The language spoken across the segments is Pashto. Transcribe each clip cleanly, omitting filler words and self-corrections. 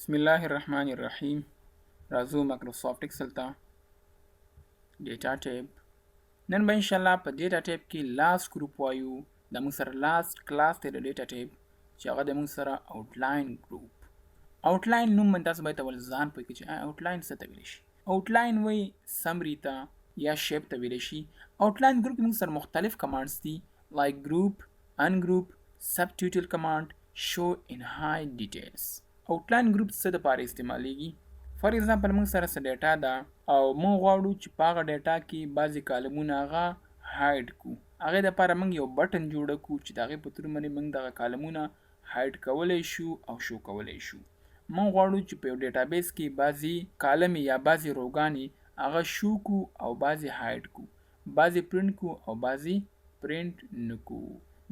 بسم الله الرحمن الرحیم. راځو مایکروسافټ ایکسل ته، ډیټا ټیب. نن به انشاءالله په ډیټا ټیب کې لاست ګروپ وایو. دا موږ سره لاست کلاس دی د ډیټا ټیب، چې هغه د موږ سره آوټلاین ګروپ. آوټلاین نوم باندې تاسو باید اول ځان پوه کړئ چې آوټلاین څه ته ویلی شي. آوټلاین وایي سمري ته یا شیپ ته ویلی شي. آوټلاین ګروپ کې موږ سره مختلف کمانډز دي، لایک ګروپ، ان ګروپ، سب ټوټل کمانډ، شو ان های ډیټیلز. آوټلاین ګروپ څه دپاره استعمالیږي؟ فار ایگزامپل، موږ سره څه ډیټا ده او موږ غواړو چې په هغه ډیټا کې بعضې کالمونه هغه هایډ کو. هغې دپاره موږ یو بټن جوړ کړو چې د هغې په ترو باندې موږ دغه کالمونه هایډ کولی شو او شو کولی شو. موږ غواړو چې په یو ډیټابیس کې بعضې کالمې یا بعضې روګانې هغه شو کو او بعضې هایډ کو، بعضې پرنټ کو او بعضې پرنټ نه کو.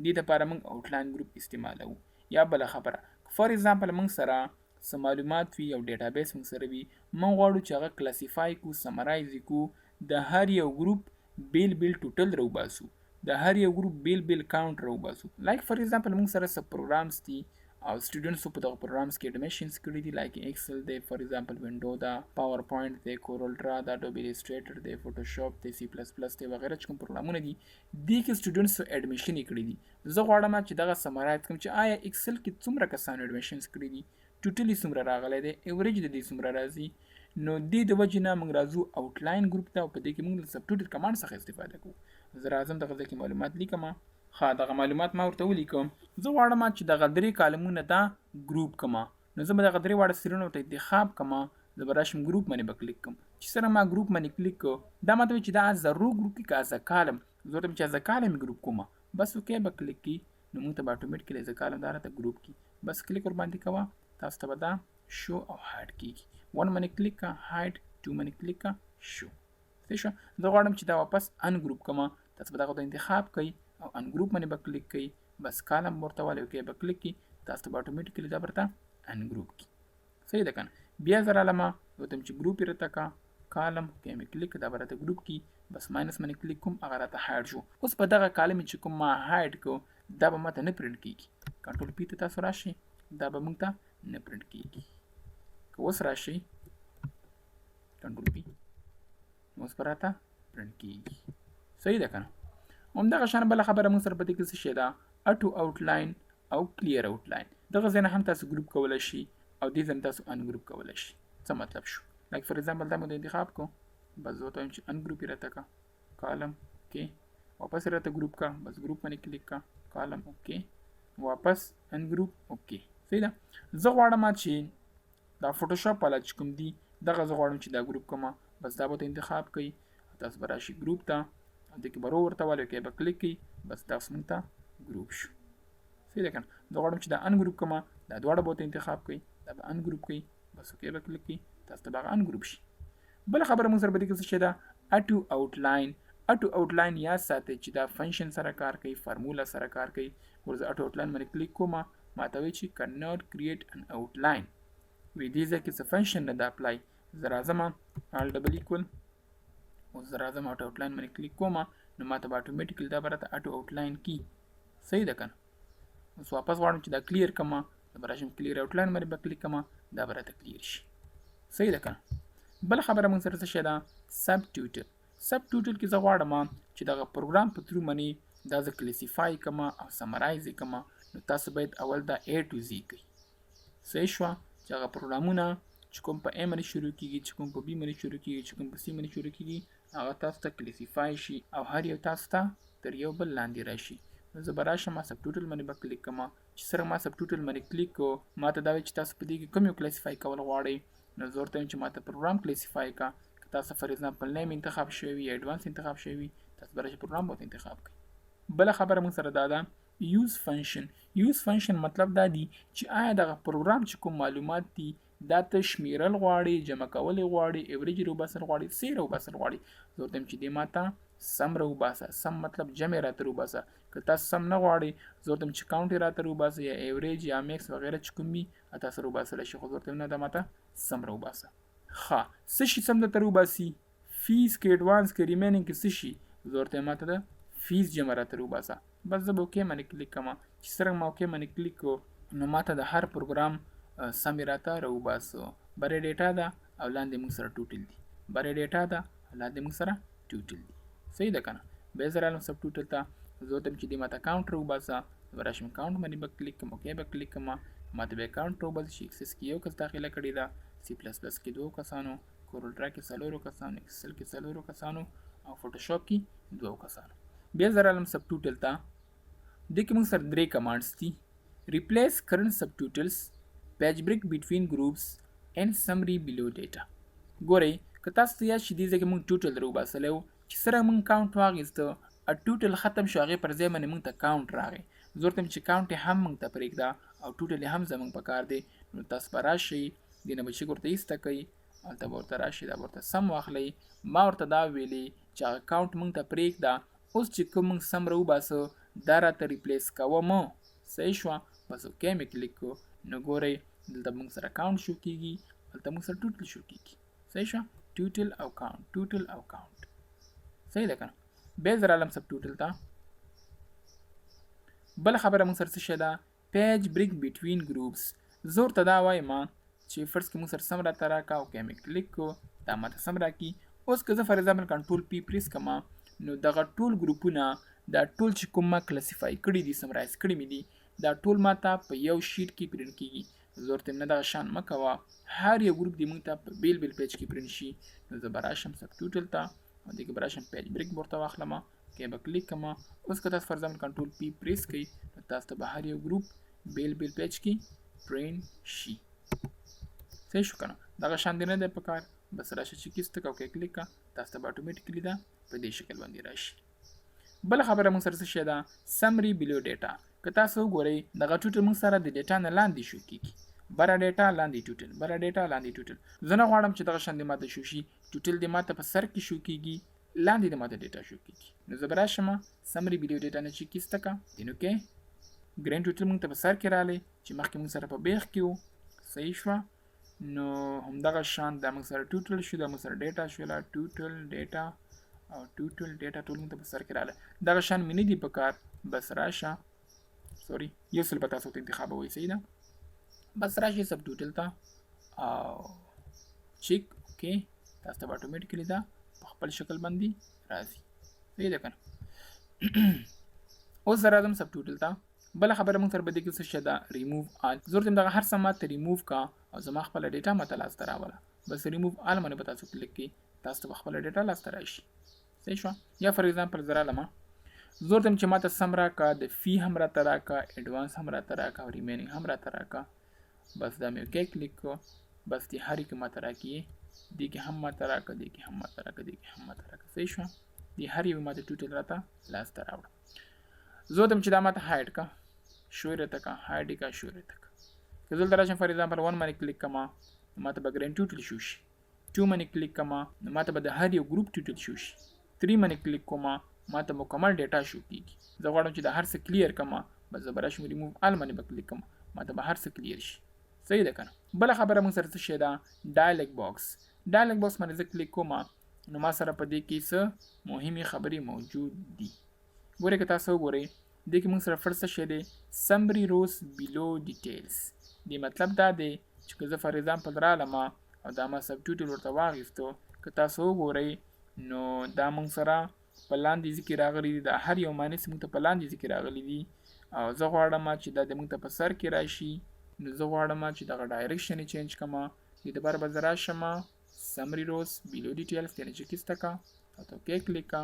دې دپاره موږ آوټلاین ګروپ استعمالوو. یا بله خبره، فار ایگزامپل، موږ سره څه معلومات وي او ډیټابیس موږ سره وي، موږ غواړو چې هغه کلاسیفای کو، سمرایز کو، د هر یو ګروپ بیل بیل ټوټل راوباسو، د هر یو ګروپ بیل بیل کاونټ راوباسو. لایک فار ایگزامپل، موږ سره څه پروګرامز دي او سټوډنټسو په دغه پروګرامز کې اډمیشنز کړي دي، لایک ایکسل دی، فار ایگزامپل وینډو ده، پاور پوینټ دی، کورل ډرا ده، اډوبي ایلیسټریټر دی، فوټوشاپ دی، سی پلس پلس دی، وغیرہ چې کوم پروګرامونه دي، دې کې سټوډنټسو اډمیشن کړي دي. زه غواړم چې دغه سمرایز کړم چې آیا ایکسل کې څومره کسانو اډمیشنز کړي دي، ټوټلی څومره راغلی دی، ایوریج د دې څومره راځي. نو دې د وجې نه موږ راځو آوټلاین ګروپ ته او په دې کې موږ د سب ټوټل کمانډ څخه استفاده کوو. زه راځم، دغه ځای کې معلومات لیکم. ښه، دغه معلومات ما ورته ولیکم. زه غواړم چې دغه درې کالمونه دا ګروپ کړم، نو زه به دغه درې واړه سیلونه ورته انتخاب کړم. زه به راشم، ګروپ باندې به کلیک کړم. چې سره ما ګروپ باندې کلیک کړ، دا ماته وایي چې دا از رو ګروپ کې که از کالم. زه ورته وایم چې از کالم ګروپ کوم. بس اوکی به کلیک کړي، نو موږ ته به اټومیټکلی از کالم دا راته ګروپ کړي. بس کلیک ورباندې کوه، تاسو ته به دا شو او هایډ کیږي. 1 باندې کلیک کا، هایډ، 2 باندې کلیک کا، شو. صحیح شو. زه غواړم چې دا واپس ان ګروپ کړم. تاسو به دغه ته انتخاب کړئ او ان ګروپ باندې به کلیک کړئ. بس کالم ورته والي، اوکی به کلیک کړئ، تاسو ته به اټومیټکلی دا برته ان ګروپ کړي. صحیح ده کنه؟ بیا زه رالم، ورته چې ګروپ یې راته کا، کالم، اوکی مې کلیک، دا به راته ګروپ کړي. بس ماینس باندې کلیک کوم، هغه راته هایډ شو. اوس په دغه کالم چې کوم ما هایډ کو، دا به ماته نه پرنټ کیږي. کنټرول پی ته تاسو راشئ، دا به موږ ته نه پرنټ کیږي. که اوس راشئ کنټرول پی، اوس به راته پرنټ کیږي. صحیح ده کنه؟ همدغه شان بله خبره موږ سره په دې کې څه شی ده؟ اټو آوټلاین او کلیر آوټلاین. دغه ځای نه هم تاسو ګروپ کولی شئ او دې ځای نه تاسو ان ګروپ کولی شئ. څه مطلب شو؟ لایک فار ایگزامپل، دا مو د انتخاب کو، بس زه ورته وایم چې ان ګروپ یې راته که، کالم، اوکی، واپس یې راته ګروپ کا، بس ګروپ باندې کلیک کا، کالم، اوکی، واپس ان ګروپ، اوکی. صحیح ده. زه غواړم چې دا فوټوشاپ والا چې کوم دي، دغه زه غواړم چې دا ګروپ کوم. بس دا به ته انتخاب کړئ، تاسو به راشي ګروپ ته او دې کې به رو ورته والي، اوکی به کلیک کړئ. بس دا اوس موږ ته ګروپ شو. صحیح ده کنه؟ زه غواړم چې دا ان ګروپ کوم. دا دواړه به ورته انتخاب کړئ، دا به ان ګروپ کړئ، بس اوکی به کلیک کړئ، تاسو ته به هغه ان ګروپ شي. بله خبره موږ سره په دې کې څه شی ده؟ اټو آوټلاین. اټو آوټلاین یاد ساتئ چې دا فنکشن سره کار کوي، فارمولا سره کار کوي. ګوره، زه اټو آوټلاین باندې کلیک کوم، ما ته وایي چې cannot create an outline. وی دې ځای کې څه فنکشن نه ده اپلای. زه راځم، آل ډبل ایکول، اوس زه راځم، اټو آوټلاین باندې کلیک کوم، نو ما ته به اټومیټیکلی دا به راته اټو آوټلاین کی. صحیح ده کنه؟ اوس واپس غواړم چې دا کلیر کړم. زه به راشم، کلیر آوټلاین باندې به کلیک کړم، دا به راته کلیر شي. صحیح ده کنه؟ بله خبره موږ سره څه شی ده؟ سب ټوټل. سب ټوټل کې زه غواړم چې دغه پروګرام په ترو باندې دا زه کلاسیفای کړم او سمرایز یې کړم. نو تاسو باید اول دا A ټو زی کوئ. صحیح شوه؟ چې هغه پروګرامونه چې کوم په A باندې شروع کیږي، چې کوم په B باندې شروع کیږي، چې کوم په C باندې شروع کیږي، هغه تاسو ته کلاسیفای شي او هر یو تاسو ته تر یو بل لاندې راشي. نو زه به راشم، سب ټوټل باندې به کلیک کړم. چې څرنګه ما سب ټوټل باندې کلیک کړو، ما ته دا وایي چې تاسو په دې کې کوم یو کلاسیفای کول غواړئ. نو زه ورته وایم چې ما ته پروګرام کلاسیفای کا. که تاسو فار ایگزامپل نیم انتخاب شوی وي یا اډوانس انتخاب شوی وي، تاسو به راشئ، پروګرام به ورته انتخاب کړئ. بله خبره موږ سره دا ده، یوز فنکشن. یوز فنکشن مطلب دا دی چې آیا دغه پروګرام چې کوم معلومات دي، دا ته شمیرل غواړي، جمع کول غواړي، ایوریج روباسل غواړي، څه روباسل غواړي. زه ورته وایم چې دې ماته سم روباسه. سم مطلب جمع راته روباسه. که تاسو سم نه غواړئ، زه ورته وایم چې کاونټ یې راته روباسه یا ایوریج یا میکس وغیره چې کوم وي، تاسو روباسلی شئ، خو زه ورته وایم نه، دا ماته سم روباسه. ښه، څه شي سم درته روباسي؟ فیس کې، اډوانس کې، ریمینینګ کې څه شي؟ زه ورته وایم ماته د فیس جمع راته روباسه. بس زه به اوکی باندې کلیک کوم. چې څرنګه ما اوکی باندې کلیک کړو، نو ماته د هر پروګرام سم یې راته راوباسو. بره ډیټا ده او لاندې موږ سره ټوټل دي، بره ډیټا ده او لاندې موږ سره ټوټل دي. صحیح ده که نه؟ بیا زه رالم سب ټوټل ته، زه ورته چې دې ماته کاونټ راوباسه. زه به راشم کاونټ باندې به کلیک کړم، اوکې به کلیک کړم، ماته به کاونټ راوباسي چې اکسس کې یو کس داخله کړې ده، سی پلس پلس کې دوو کسانو، کورل ډرا کې څلورو کسانو، اکسل کې څلورو کسانو او فوټوشاپ کې دوو کسانو. بیا زه رالم سب ټوټل ته، دې کې موږ سره درې کمانډز دي: ریپلیس کرنټ سب ټوټلز، پیج بریک بټوین ګروپس اینډ سمری بیلو ډیټا. ګورئ که تاسو ته یاد شي، دې ځای کې موږ ټوټل راوباسلی و چې څرنګه موږ کاونټ واخیسته، ټوټل ختم شو، هغې پر ځای باندې موږ ته کاونټ راغی. زه ورته چې کاونټ یې هم موږ ته پرېږده او ټوټل یې هم زموږ په کار دی. نو تاسو به راشئ، دې نه به چک ورته ایسته کړئ، هلته به ورته راشئ، دا به ورته سم واخلئ. ما ورته دا ویلي چې هغه کاونټ موږ ته پرېږده، اوس چې کوم موږ سم راوباسو دا راته ریپلیس کوه مه. صحیح شوه؟ بس اوکې مې کلیک کړو. نو ګورئ دلته موږ سره کاونټ شو کیږي، دلته موږ سره ټوټل شو کیږي. صحیح شوه؟ ټوټل او کاونټ، ټوټل او کاونټ. صحیح ده که نه؟ بیا زه رالم سب ټوټل ته. بله خبره موږ سره څه شی ده؟ پیج بریک بټوین ګروپس. زه ورته دا وایم چې فرض کې موږ سره سم راته راکه، اوکې مې کلیک کړو، دا ماته سم راکړي. اوس که زه فار ایگزامپل کنټرول پی پریس کړم، نو دغه ټول ګروپونه، دا ټول چې کوم ما کلاسیفای کړي دي، سمرایز کړي مې دي، دا ټول ماته په یو شیټ کې پرینټ کیږي. زه ورته نه دغه شان مه کوه، هر یو ګروپ دې موږ ته په بیل بیل پیج کې پرینټ شي. نو زه به راشم سب ټوټل ته او دې کې به راشم پیج بریک به ورته واخلم، اوکې به کلیک کړم. اوس که تاسو فار ایگزامپل کنټرول پی پریس کړئ، نو تاسو ته به هر یو ګروپ بیل بیل پیج کې پرینټ شي. صحیح شو که نه؟ دغه شان دې نه دی په کار، بس راشه چې کیسته که اوکې کلیک کړه، تاسو ته به اټومیټیکلي دا په دې شکل باندې راشي. بله خبره موږ سره څه شی ده؟ سمری بیلو ډیټا. که تاسو وګورئ دغه ټوټل موږ سره د ډیټا نه لاندې شو کیږي، بره ډیټا لاندې ټوټل، بره ډیټا لاندې ټوټل. زه نه غواړم چې دغه شان دې ماته شو شي، ټوټل دې ماته په سر کې شو کیږي، لاندې دې ماته ډیټا شو کیږي. نو زه به راشم سمری بیلو ډیټا نه چې کیسته که دینو کې ګرینډ ټوټل موږ ته په سر کې رالی چې مخکې موږ سره په بیخ کې وو. صحیح شوه؟ نو همدغه شان دا موږ سره ټوټل شو، دا موږ سره ډیټا شوله، ټوټل ډیټا او ټوټل ډیټا ټول موږ ته په سر کې راغله. دغه شان مې نه دي په کار، بس راشه، سوري یو څل به تاسو ته انتخابوئ. صحیح ده؟ بس راشئ سب ټوټل ته او چیک اوکې، تاسو ته به اټومیټیکلي دا په خپل شکل باندې راځي. صحیح ده که نه؟ اوس زه راځم سب ټوټل ته. بله خبره موږ سره په دې کې څه شی ده؟ ریموو آل. زه ورته دغه هر څه ماته ریموو کا او زما خپله ډیټا ماته لاسته راوله. بس ریموو آل باندې به تاسو کلیک کړئ، تاسو ته به خپله ډیټا لاسته راشي. صحیح شوه؟ یا فار ایگزامپل زه رالم، زه ورته چې ماته سم راکه، د فی هم راته راکه، اډوانس هم راته راکه او ریمینینګ هم راته راکه. بس دا مې اوکې کلیک کړو، بس دې هر یو کې ماته راکړي، دې کې هم ماته راکه، دې کې هم ماته راکه، دې کې هم ماته راکه. صحیح شوه؟ دې هر یو ماته ټوټل راته لاسته راوړه. زه ورته چې دا ماته هایډ که، شو یې راته که، هایډ یې که، شو یې راته که. که زه دلته راشم فار ایگزامپل 1 باندې کلیک کړم، نو ماته به ګرینډ ټوټل شو شي. 2 باندې کلیک کړم، نو ماته به د هر یو ګروپ ټوټل شو شي. 3 باندې کلیک کوم، ماته مکمل ډیټا شو کیږي. زه غواړم چې دا هر څه کلیر کړم، بس زه به راشم ریموو آل باندې به کلیک کړم، ماته به هر څه کلیر شي. صحیح ده که نه؟ بله خبره موږ سره څه شی ده؟ ډایلګ باکس. ډایلګ باکس باندې زه کلیک کوم، نو ما سره په دې کې څه مهمې خبرې موجود دي. ګورئ که تاسو وګورئ دې کې موږ سره فرض څه شی دی؟ سمری روز بیلو ډیټیلز. دې مطلب دا دی چې که زه فار ایگزامپل رالم او دا ما سب ټوټل ورته واخیستو، که تاسو وګورئ نو دا موږ سره په لاندې ځای کې راغلي دي، دا هر یو معنی موږ ته په لاندې ځای کې راغلي دي او زه غواړم چې دا د موږ ته په سر کې راشي. نو زه غواړم چې دغه ډایرکشن یې چینج کړم. دې دپاره به زه راشم سمری روز بیلو ډیټیلز دې نه چې کیسته که او ته اوکې کلیک که،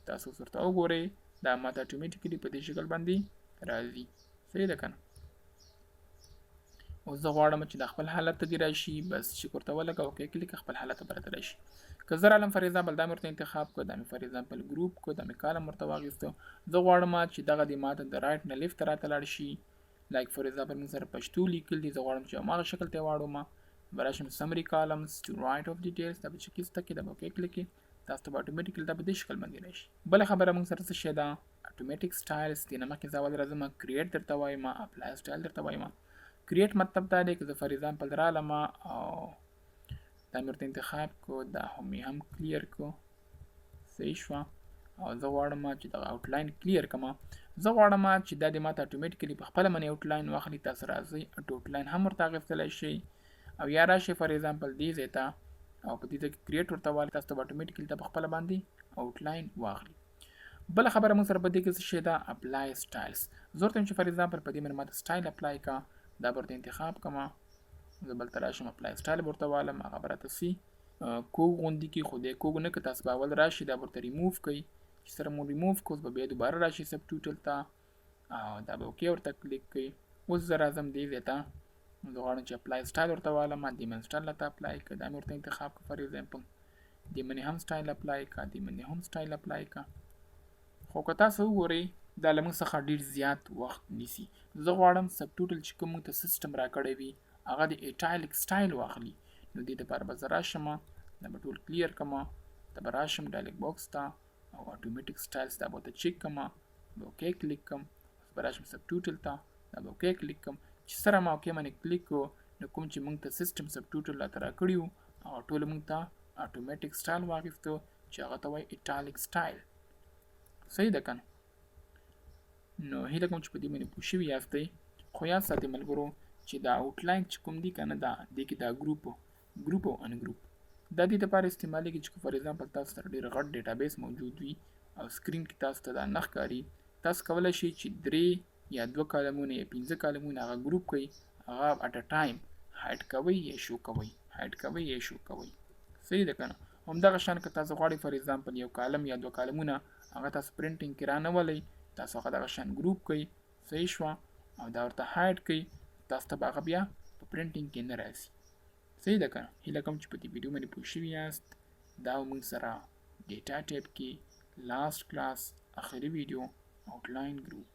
تاسو اوس ورته وګورئ دا ماته اټومیټیکلي په دې شکل باندې راځي. صحیح ده که نه؟ اوس زه غواړم چې دا خپل حالت ته دې راشي، بس چې ورته ولګه اوکې کلیک که، خپل حالت ته به راته راشي. که زه رالم فار ایگزامپل دا مې ورته انتخاب کړو، دا مې فار ایگزامپل ګروپ کړو، دا مې کالم ورته واخیستو، زه غواړم چې دغه دې ماته د رایټ نه لیفت ته راته لاړ شي. لایک فار ایگزامپل موږ سره پښتو لیکل دي، زه غواړم چې هماغه شکل ته یې واړوم. به راشم سمری کالمز ټو رایټ اف ډیټیلز، دا به چې کیسته کې دا به اوکې کلیک کړي، تاسو ته به اټومیټیکلی دا په دې شکل باندې راشي. بله خبره موږ سره څه شی ده؟ اټومیټیک سټایلز. دې نه مخکې زه اول راځم کریټ درته وایم، اپلای سټایل درته وایم. کریټ مطلب دا دی که زه فار ایگزامپل رالم او دا مې ورته انتخاب کړو، دا هم مې هم کلیر کړو. صحیح شوه؟ او زه غواړم چې دغه آوټلاین کلیر کړم. زه غواړم چې دا دې ماته اتوماتیکلی په خپله باندې آوټلاین واخلي. تاسو راځئ، اټو آوټلاین هم ورته اخیستلی شئ او یا راشئ فار ایگزامپل دې ځای ته او په دې ځای کې کریټ ورته والي، تاسو ته به اتوماتیکلی ته په خپله باندې آوټلاین واخلي. بله خبره موږ سره په دې کې څه شی ده؟ اپلای سټایلز. زه ورته وایم چې فار ایگزامپل په دې باندې ماته سټایل اپلای کا، دا به ورته انتخاب کړم، زه بل ته راشم اپلای سټایل به ورته والم، هغه به راته سي کوږ غوندې کړي، خو دی کوږ نه که تاسو به اول راشي دا به ورته ریموو کړئ. چې سره مو ریموو کړو، اوس به بیا دوباره راشي سب ټوټل ته او دا به اوکې ورته کلیک کړئ. اوس زه راځم دې ځای ته، زه غواړم چې اپلای سټایل ورته والم، دې باندې سټایل راته اپلای کړه، دا مې ورته انتخاب کړه. فار ایگزامپل دې باندې هم سټایل اپلای کړه، دې باندې هم سټایل اپلای کړه. خو که تاسو وګورئ دا له موږ څخه ډیر زیات وخت نیسي. زه غواړم سب ټوټل چې کوم موږ ته سیستم راکړی وي هغه د ایټالیک سټایل واخلي. نو دې دپاره به زه راشم، دا به ټول کلیر کړم، دا به راشم ډایلګ باکس ته او اتوماتیک سټایلز دا به ورته چک کړم، به اوکې کلیک کړم. اوس به راشم سب ټوټل ته، دا به اوکې کلیک کړم. چې سره ما اوکې باندې کلیک کړو، نو کوم چې موږ ته سیستم سب ټوټل راته راکړي وو هغه ټول موږ ته اتوماتیک سټایل واخیستو چې هغه ته وایي ایټالیک سټایل. صحیح ده که نه؟ نو هیله کوم چې په دې باندې پوه شوي یاستئ. خو یاد ساتئ ملګرو چې دا آوټلاین چې کوم دي که نه، دا دې کې دا ګروپ او ان ګروپ دا دې لپاره استعمالیږي چې فار ایگزامپل تاسو سره ډېر غټ ډیټابیس موجود وي او سکرین کې تاسو ته دا نه ښکاري، تاسو کولی شئ چې درې یا دوه کالمونه یا پنځه کالمونه هغه ګروپ کړئ، هغه اټ ا ټایم هایډ کوئ یا شو کوئ، هایډ کوئ یا شو کوئ. صحیح ده که نه؟ همدغه شان که تاسو غواړئ فار ایگزامپل یو کالم یا دوه کالمونه هغه تاسو پرنټینګ کې رانه ولئ، تاسو هغه دغه شان ګروپ کړئ، صحیح شوه، او دا ورته هایډ کړئ، تاسو ته به هغه بیا په پرنټینګ کې نه راځي. صحیح ده که نه؟ هیله کوم چې په دې ویډیو باندې پوه شوي یاست. دا موږ سره ډیټا ټیپ کې لاست کلاس اخري ویډیو آوټلاین ګروپ.